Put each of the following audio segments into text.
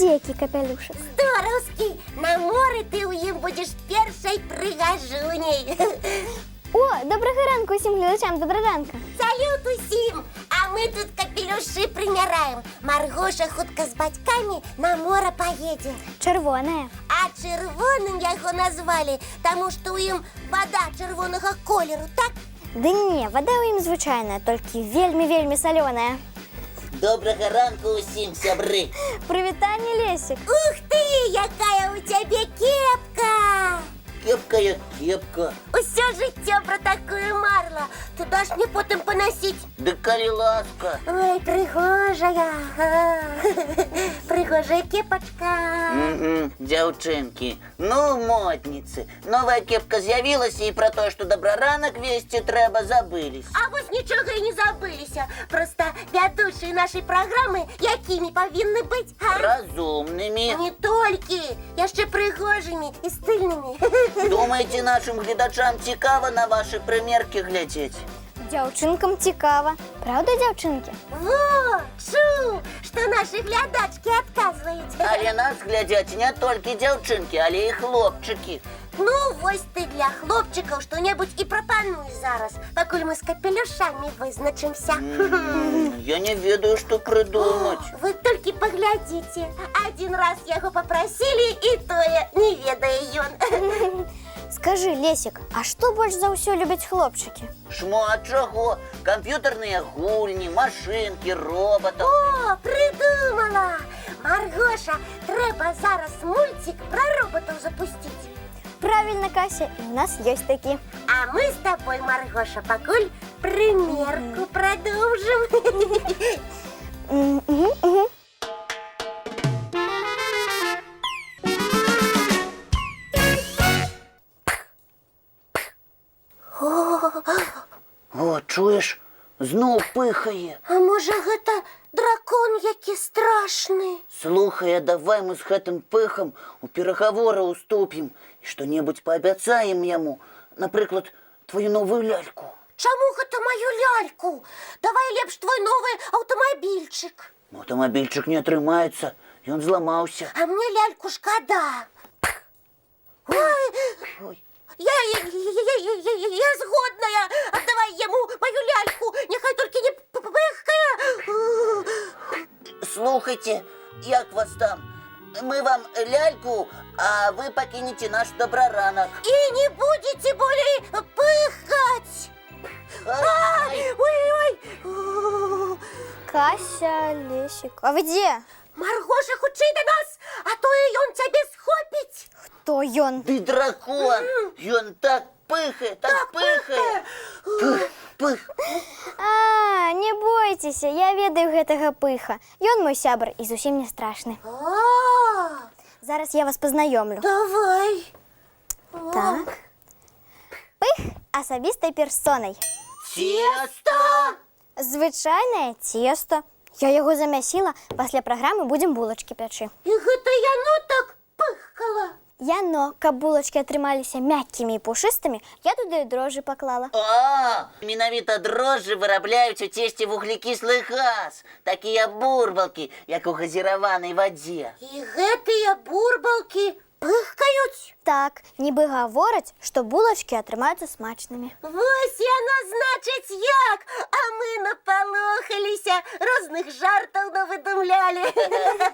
Паглядзі, які капялюшак. Здораўскі! На моры ты ў ім будзеш першай прыгажуняй. О, добрага ранку усім гледачам, добра ранка. Салют усім! А мы тут капелюшы прымяраем. Маргоша хутка з бацькамі на мора паедзе. Чырвонае. А чырвоным яго назвалі, таму што ў ім вада чырвонага колеру, так? Ды не, вада ў ім звычайная, толькі вельмі-вельмі салёная. Добрага ранку усім, сябры. Прывітанне, Лесік. Ух ты, якая ў цябе кепка! Кепка як кепка. Усё жыццё пра такую марыла. Ты даш мне потым панасіць? Дык калі ласка. Ой, прыгожая. Прыгожая кепачка. Угу, дзяўчынкі, ну модніцы. Новая кепка з'явілася, і пра тое, што дабраранак весці трэба, забыліся. А вось нічога і не забыліся. Проста вядучыя нашай праграмы якімі павінны быць, а? Разумнымі. Не толькі, яшчэ прыгожымі і стыльнымі. Думаеце, нашым гледачам цікава на вашы прымеркі глядзець? Дзяўчынкам цікава. Праўда, дзяўчынкі? Во, чуў, што нашы глядачкі адказваюць. Але нас глядзяць не толькі дзяўчынкі, але і хлопчыкі. Ну, вось ты для хлопчыкаў што-небудзь і прапануй зараз, пакуль мы з капелюшамі вызначымся. Я не ведаю, што прыдумаць. Вы толькі паглядзіце. Адзін раз яго папрасілі, і тое не ведае ён. Скажы, Лесік, а што больш за ўсё любяць хлопчыкі? Шмат чаго. Камп'ютарныя гульні, машынкі, роботаў. О, прыдумала! Маргоша, трэба зараз мульцік пра роботаў запусціць. Правільна, Кася, і ў нас ёсць такі. А мы з табой, Маргоша, пакуль прымерку прадоўжым. Мгм. О, чуеш? Зноў пыхае. А можа, гэта дракон які страшны? Слухай, а давай мы з гэтым пыхам у перагаворы уступім і што-небудзь паабяцаем яму. Напрыклад, твою новую ляльку. Чаму гэта маю ляльку? Давай лепш твой новы аўтамабільчык. Аўтамабільчык не атрымаецца, ён зламаўся. А мне ляльку шкада. Ой, Ой. я згодная. Аддавай яму маю ляльку. Няхай толькі не пыхкае. Слухайце, як вас там? Мы вам ляльку, а вы пакінеце наш дабраранак. І не будете болей пыхаць. Ай, Ой, ой. О, Кася, Лесік, а вы дзе? Маргоша, хутчэй да нас, а то і ён цябе схопіць. Хто ён? Ты дракон! Ён так пыхае, так пыхае. Пых, пых. А, не бойцеся, я ведаю гэтага пыха. Ён мой сябар і зусім не страшны. А, Зараз я вас пазнаёмлю. давай. Так. Пых асабістай персонай. Цеста! Звычайнае цеста. Я яго замясіла, пасля праграмы будзем булачкі пячы. І гэта яно так пыхкала. Яно, каб булачкі атрымаліся мяккімі і пушыстымі, я туды дрожжы паклала. А, менавіта дрожжы вырабляюць у цесце вуглекіслы газ. Такія бурбалкі, як у газіраванай вадзе. І гэтыя бурбалкі пыхкаюць. Так, нібы гавораць, што булачкі атрымаюцца смачнымі. Вось яно, значыць, як! А мы напалохаліся, розных жартаў навыдумлялі.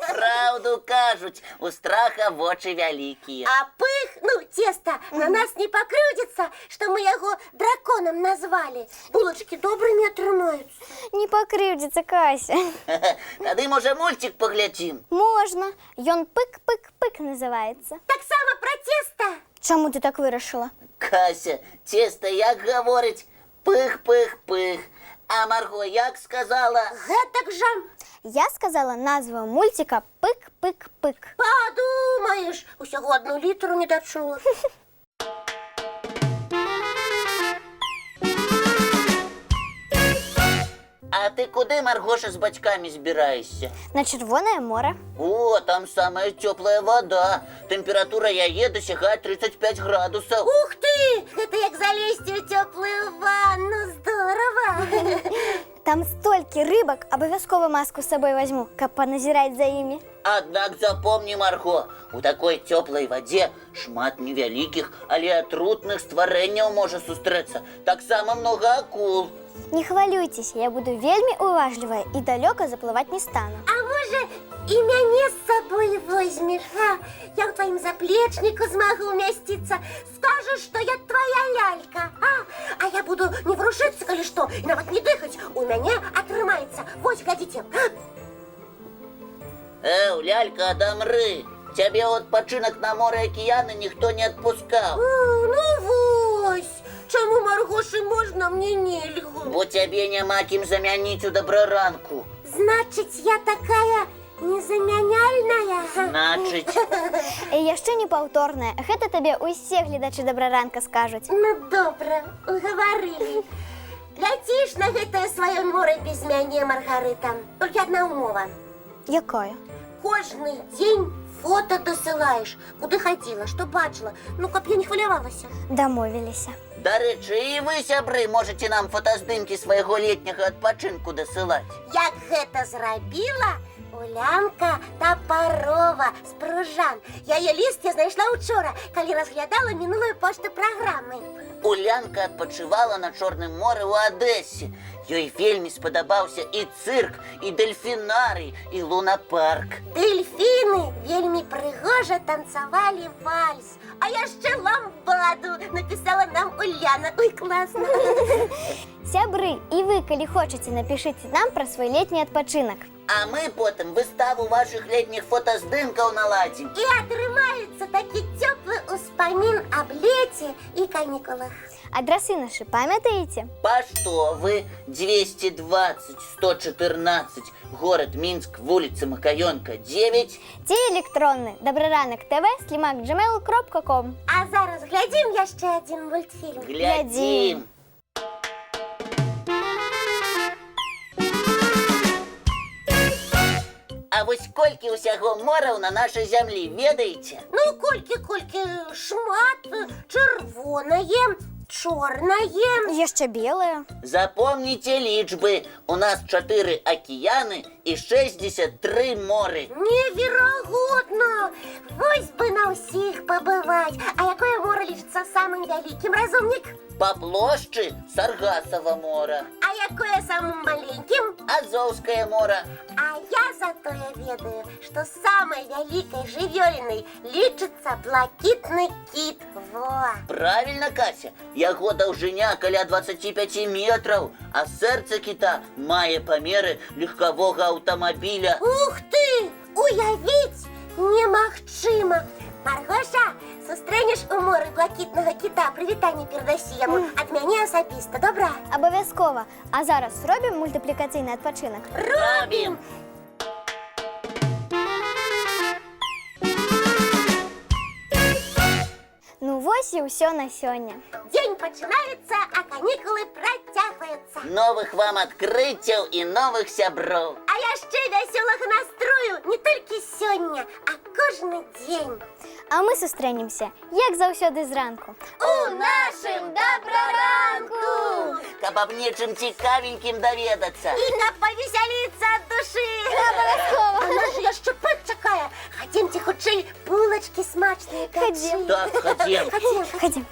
Праўду кажуць, у страха вочы вялікія. А пых, ну, цеста, на нас не пакрыўдзіцца, што мы яго драконам назвалі. Булачкі добрымі атрымаюцца. Не пакрыўдзіцца, Кася. Тады, можа, мульцік паглядзім. Можна. Ён пык-пык-пык называецца. Таксама пра цеста. Чаму ты так вырашыла? Кася, цеста як гаворыць? Пых-пых-пых. А Марго як сказала? Гэтак жа. Я сказала назву мульціка пык-пык-пык. Падумаеш, усяго одну літару не дачула. А ты куды, Маргоша, з бацькамі збіраешся? На Чырвонае мора. О, там самая цёплая вода. Тэмпература яе дасягае 35 градусаў. Ух ты! Гэта як залезці ў цёплую ванну, здорава! Там столькі рыбак, абавязкова маску з сабой вазьму, каб паназіраць за імі. Аднак запомні, Марго, у такой цёплай вадзе шмат невялікіх, але атрутных стварэнняў можа сустрэцца. Таксама многа акул. Не хвалюйцеся, я буду вельмі уважлівая і далёка заплываць не стану. А можа, і мяне з сабой возьмеш, а? Я ў тваім заплечніку змагу ўмясціцца. Скажаш, што я твая лялька, а? А я буду не варушыцца, калі што, і нават не дыхаць. У мяне атрымаецца. Вось, глядзіце. Эў, лялька, адамры! Цябе ў адпачынак на моры, акіяны ніхто не адпускаў. Ну вось. Чаму Маргошы можна, мне нельга? Бо цябе няма кім замяніць у «Дабраранку». Значыць, я такая незамяняльная? Значыць. І яшчэ непаўторная. Гэта табе ўсе гледачы «Дабраранка» скажуць. Ну, добра, угаварылі. Ляціш на гэтае сваё мора без мяне, Маргарыта. Толькі адна умова. Якая? Кожны дзень фота дасылаеш. Куды хадзіла, што бачыла. Ну, каб я не хвалявалася. Дамовіліся. Дарэчы, і вы, сябры, можаце нам фотаздымкі свайго летняга адпачынку дасылаць. Як гэта зрабіла Улянка Тапарова з Пружан. Яе ліст я знайшла учора, калі разглядала мінулую пошту праграмы. Улянка адпачывала на Чорным моры ў Адэсе. Ёй вельмі спадабаўся і цырк, і дэльфінарый, і лунапарк. Дельфіны вельмі прыгожа танцавалі вальс. А яшчэ ламбаду напісала нам Уляна. Ой, класна. Сябры, і вы, калі хочаце, напішыце нам пра свой летні адпачынак. А мы потым выставу вашых летніх фотаздымкаў наладзім. І атрымаецца такі цёплы ўспамін аб леце і канікулах. Адрасы нашы памятаеце? Паштовы: 220 114, город Минск, улица Макаенко, 9. Ці электронны: дабраранак тв@gmail.com. А зараз глядзім яшчэ адзін мультфільм. Глядзім. А вось колькі ўсяго мораў на нашай зямлі, ведаеце? Ну, колькі, колькі, шмат, чырвонае, чорнае. Яшчэ белае. Запомніце лічбы. У нас 4 акіяны і 63 моры. Неверагодна! Вось бы на ўсіх пабываць. А якое мора лічыцца самым вялікім, Разумнік? Па плошчы Саргасава мора. А якое самым маленькім? Азоўскае мора. А я затое ведаю, што самай вялікай жывёлінай лічыцца блакітны кіт. Во! Правільна, Кася. Яго даўжыня каля 25 метраў, а сэрца кіта мае памеры легкавога аўтамабіля. Ух ты! Уявіць немагчыма! Маргоша, сустрэнеш у моры блакітнага кіта, прывітанне перадасі яму ад мяне асабіста, добра? Абавязкова. А зараз робім мультыплікацыйны адпачынак. Робім! Ну вось і ўсё на сёння. Дзень пачынаецца, а канікулы працягваюцца. Новых вам адкрыццяў і новых сяброў. А яшчэ вясёлага настрою не толькі сёння, а кожны дзень. А мы сустрэнемся, як заўсёды, зранку. У нашым «Дабраранку»! Каб аб нечым цікавенькім даведацца. І каб павесяліцца ад душы. Абавязкова. А нас жа яшчэ пых чакае. Хадземце хутчэй булачкі смачныя пячы. Хадзем. Так, хадзем. Хадзем. Хадзем.